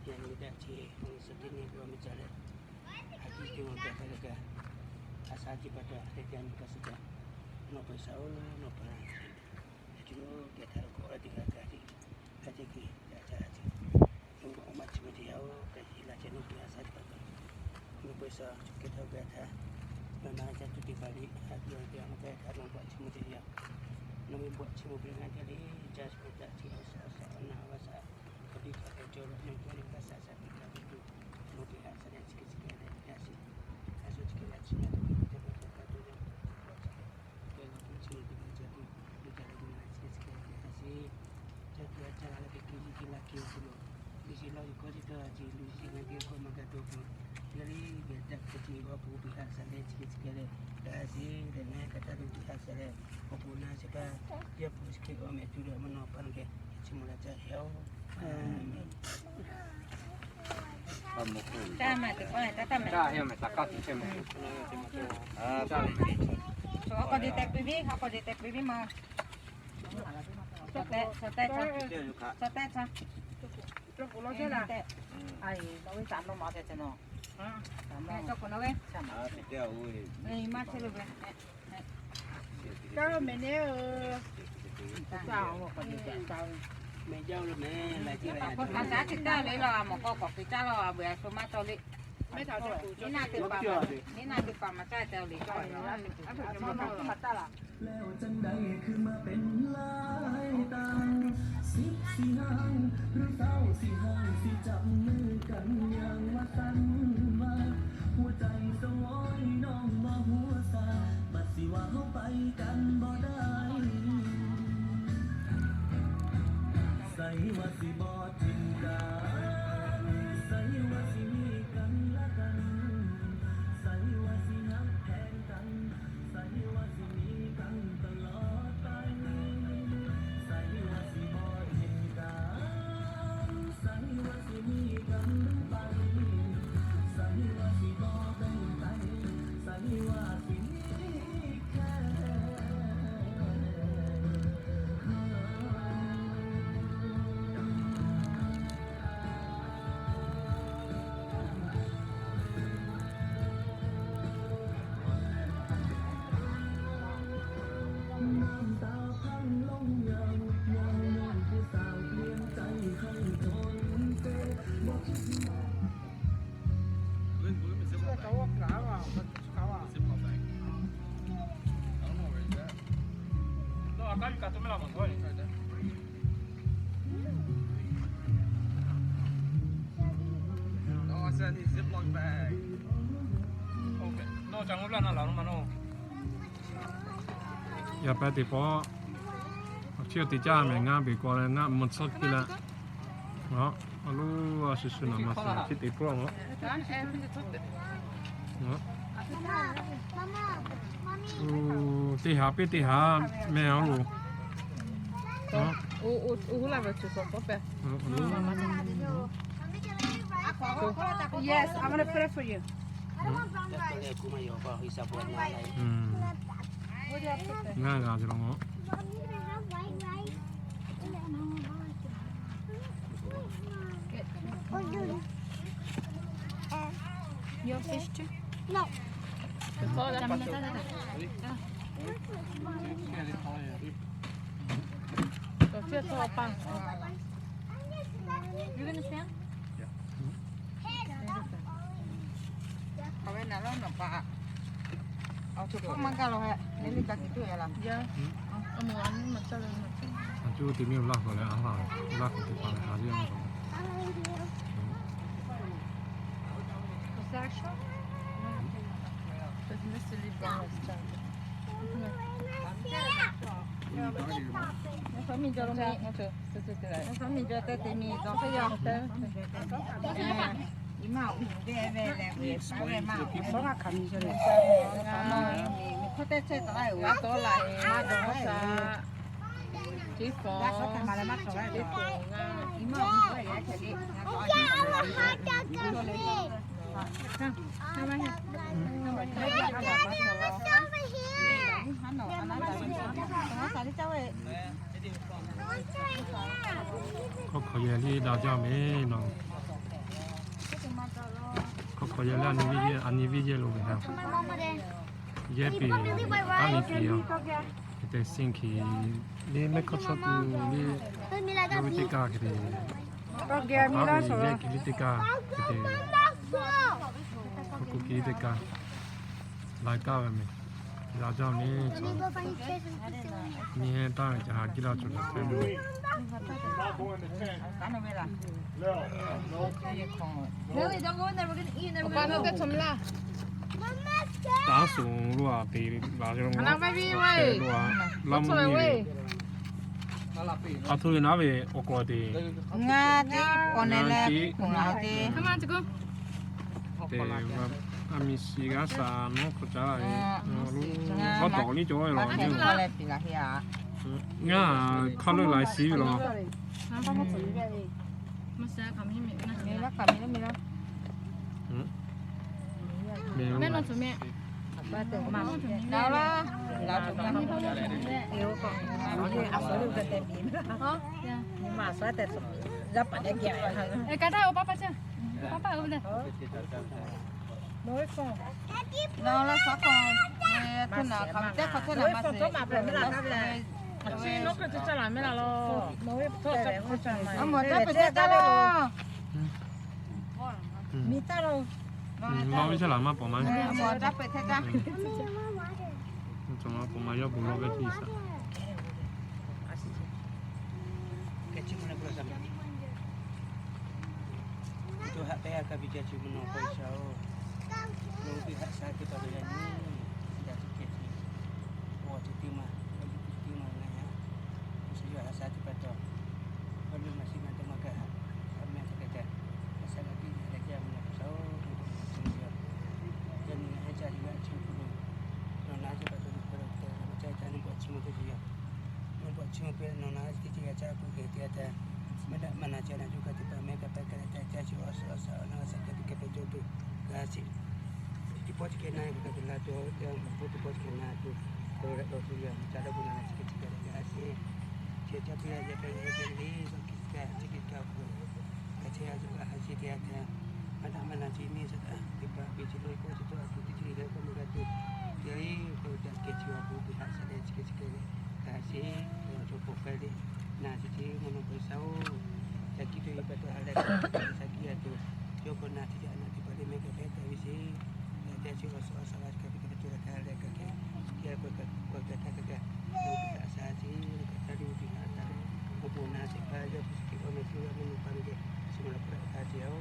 Yaꞈ nyi daꞈ chi awˬ suhˍ teˇ nyi k'o mi ca leh, a ciˉ teˇ g'aˇ kaꞈ hk'a leh kaꞈ, a sha ciˉ pa taw a leh ca nyi kaꞈ suh kaꞈ, nawˬ peuˬ sha-oˬ, nawˬ peuˬ la. Yaꞈ chi lo kehˬ htaˇ k'awꞈ la teˇ g'aˇ kaꞈ hk'a ceh hk'e ca ca la ce. Nawˬ k'awꞈ maˇ chi ma te yaˇ-oˬ, kaꞈ ci la ce nawˬ peuˬ a sha ciˉ pa taw, nawˬ peuˬ sha chi hk'e htaˇ g'a htaˇ, nawˬ na ca tuˬ teˇ hpaˍ le, a tuˬ a te a ma kaˇ htaˇ nawˬ bawꞈ chi ma te yaˇ. Nawˬ ve bawꞈ chi ma peuˬ na ca le, ca sha ca chi a sha a sha na a sha, ka biˇ ka k'ai cawˬ la nawˬ ca le ka sha sha teˇ hpaˍ le tuˬ, nawˬ teˇ ha sha leh chi hk'e chi hk'e leh yaˇ shiˍ, a shu chi hk'e yaˇ chi na tuˬ ca pa taw ka tuˬ yaˇ, bawꞈ chi hk'e. Kehˬ la tuˬ chi ma teˇ hpaˍ ca tuˬ, teˇ ca le tuˬ na chi hk'e chi hk'e leh yaˇ shiˍ. Ca tuˬ a ca la leh kehˬ kehˬ yiˇ kehˬ la kehˬ tuˬ lo, luˬ shiˍ lawˇ yuˬ hkawˇ chi tawˇ a ce, luˬ shiˍ ngaˬ geh k'awꞈ maˇ g'a dawˇ tuˬ. Yaˇ le geh daꞈ kehˬ chi awˬ hpu teˇ ha sha leh chi hk'e chi hk'e leh, yaˇ shiˍ leh ngaˬ hk'aˬ htaˇ ve teˇ ha sha leh, awˬ hpu na chi htaˇ, yaˇ hpu chi hk'e awˬ meh tuˬ leh mvuhˇ naw hpaˇ geh chi ma la ca hehˉ-oˬ. Leh จังใดคือมาเป็นหลายต่าง สิบสี่ห้าง หรือเศร้าสี่ห้าง สิจับมือกันอย่างว่าสั้นว่า หัวใจสวอยน้องบ่หัวซา บัดสิว่าเฮาไปกันบ่ได้ ใส่ว่าสิบ่ถิ่มกัน ใส่ว่าสิมีกันและกัน ใส่ว่าสิฮักแพงกัน ใส่ว่าสิมีกันตลอดไป ใส่ว่าสิบ่ถิ่มกัน ใส่ว่าสิมีกันไป ใส่ว่าสิบ่แบ่งไป ใส่ว่าสิมีแค่ น้ำตาพังลงยาว ยาวย้อนผู้สาวเปลี่ยนใจให้ทนเซ บอกคิดว่า No, I thought you got the melon one. Go ahead, try that. No, I said I need Ziploc bag. Okay. No, ကျွန်တော်တို့လည်းနော် လာတော့မနော်။ ယပန်းတေပေါ် အချစ်တေကြမယ် ငါ့ဘက်ကိုလည်း ငါမွန်ချော့ကီးလႄႈ နော် အလိုအဆူဆူနော် မဆူဆူ ချစ်တေပေါ်နော် နော် အို တေဟး ပ့တေဟး မဲအောင်လို့ နော် အို အို အို ဟိုလာပဲ ချူစော် ပေါ့ပဲ နော် အလို Yes, I'm gonna put it for you. อืม ငါးရာကျော်တော့ Your fish too? No. You gonna stand? Awˬ ve naˍ laˇ nawˬ pa, awˬ htoꞈ hkawˇ maˇ gaˇ la heh, neˇ liˇ ka tiꞈ tuˬ e laˬ. Aˬ cuˇ te miˇ laˇ k'o leh, a laˇ, laˇ k'o teˇ hpaˍ leh ha liˇ a. Miˇ jaw lo, miˇ jaw teˇ te miˇ dawˇ hk'e yaˇ. Iˉ maˇ uˉ ve ve leh, uˉ ve maˇ uˉ ve maˇ hk'aˬ miˇ jaw leh, miˇ hk'oˆ teˇ chehˇ taˍ laˇ-oˬ, maˇ dawˇ laˇ-e, maˇ dawˇ laˇ-e. Teˇ hpaˍ, teˇ hpaˍ ngaˇ. Iˉ maˇ uˉ ve yaˇ hk'e le. K'awꞈ hk'aˬ yehˬ liˇ daꞈ jaˇ mehˍ nawˬ. Awˬ yaˇ leh a nyi viˇ yehˇ, a nyi viˇ yehˇ lo ve ha. Yehˇ piˍ, a nyi piˍ yoˬ. Hk'e te sinˇ hkiˍ le mehˆ hkawˇ chaw tuˬ le, yawˇ ve teˇ kaˇ hk'e te, a ve yehˇ kiˬ le teˇ kaˇ hk'e te, hk'aw kuˬ kiˬ teˇ kaˇ, la kaˇ ve meh, la jaˇ meh. Nyi heh taˇ ve ca ha kiˇ laˇ cawˬ ve hk'e meh. Taˇ suˍ lo a te la ve lo a, laˇ mvuhˇ miˬ ve. A htoˆ ve naˉ ve awˬ hk'aw lo te, ngaˇ tiˉ k'awꞈ neh leh k'oˆ la te. Te, a miˬ shiˍ g'a shaˍ nawˉ hk'aw caˉ la ve, awˬ tawˍ liˇ cawˬ ve law. Ngaˇ hk'aˇ leuˆ la shiˍ ve law. Law ve chaˇ laˬ maˇ pawˍ ma. Cawˬ ma pawˍ ma yawˇ bon law ve htiˇ saˍ. Tuˇ haꞈ pehˇ a kaˇ piˇ ca chi mvuhˇ naw k'oˆ shaˍ oˬ. Nawˬ hui haꞈ shaˍ teˇ hpaˍ ve yaꞈ nyi, daꞈ tuˬ kehˬ tuˬ, awˬ ceuˬ teˇ maˬ, awˬ ceuˬ teˇ maˬ ngaˬ yaꞈ, awˬ ceuˬ yawˇ haꞈ shaˍ teˇ hpaˍ taw, awˬ leuˆ maˬ shiˍ maˬ teˇ maˬ kaꞈ, haꞈ meh hk'e te, haꞈ shaˍ g'a piˇ leh jaˇ mvuhˇ naw k'oˆ shaˍ oˬ. Yaꞈ nyi ngaˬ heh ca yuˬ g'a chi hk'oˆ lo, nawˬ na chi pa taw lo hk'aw lo te, ca ca ni bawꞈ chi mvuhˇ teˇ ceuˬ yaꞈ. Nawˬ bawꞈ chi mvuhˇ pehꞈ nawˬ na chi teˇ ceuˬ g'a ca kuˬ hk'e te a taˇ, maˇ daꞈ maˇ na ca na co kaꞈ teˇ hpaˍ meh kaꞈ pa kaꞈ leh ca ca chi awˬ suhˍ awˬ shaˍ awˬ na g'a shaˍ kaꞈ teˇ kaꞈ pehꞈ cawˇ tuˬ g'a shiˍ. Teˇ pawˆ chi hk'e na kaꞈ kaꞈ te la tuˬ, teˇ pawˆ chi hk'e na tuˬ, k'o leh dawˇ tuˬ yaꞈ ca dawˇ k'o na na chi hk'e chi kaꞈ leh g'a shiˍ. Chi ca piˇ a yaꞈ kaꞈ g'a te le, chi hk'e kaꞈ chi hk'e kaꞈ k'o, ka chi a zuhꞈ a ha chi te a taˇ, maˇ daꞈ maˇ na chi miˇ shaˍ taˇ teˇ hpaˍ piˇ chi lo k'oˆ chi to a tuˬ teˇ chi le k'oˆ maˇ g'a tuˬ, yaꞈ le k'o ca kehˬ chi awˬ bon teˇ haꞈ shaˍ leh chi hk'e chi kaꞈ leh g'a shiˍ. Awˬ cawˬ hk'aw k'ai le, na chi chi mvuhˇ naw k'oˆ shaˍ oˬ. Ca kiˇ tuˬ yaꞈ pa taw ha leh shaˍ kiˇ a tuˬ, yawˇ k'o na chi ca na teˇ hpaˍ le meh kaꞈ pehˇ taˍ ve shiˍ. Ca chi awˬ suhˍ awˬ shaˍ g'a kaꞈ teˇ kaꞈ ca la kaꞈ leh kaꞈ kehˬ, yaꞈ k'o k'o kaꞈ kaꞈ kaꞈ kaꞈ, yawˇ teˇ haꞈ shaˍ chi kaꞈ ca le teˇ haꞈ taˍ le, awˬ bon na teˇ hpaˍ yawˇ teˇ shiˍ k'o na tuˬ yaꞈ mvuhˇ naw k'oˆ ve kehˬ, chi ma la k'o la ka chi a oˬ.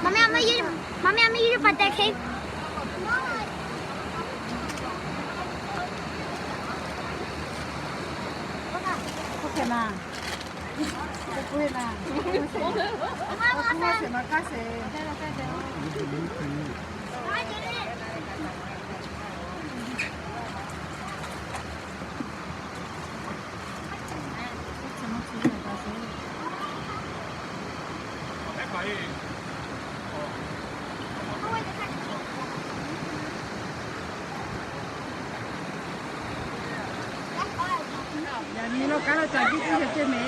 Mami, mami, yiri, mami, mami, yiri pa te ke. Okay na. Okay na. Nyi lo kaꞈ lo caˬ jiˇ tiˇ hk'e ceh mehˍ.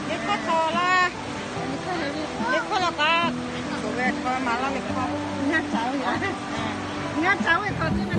Liꞈ hkawˇ htaw laˇ. Liꞈ hkawˇ lo kaꞈ, tuˬ ve hk'aw maˍ laˇ ve hkawˇ. Ngaˇ caˍ ve yaꞈ, ngaˇ caˍ ve hk'aw ceh ve.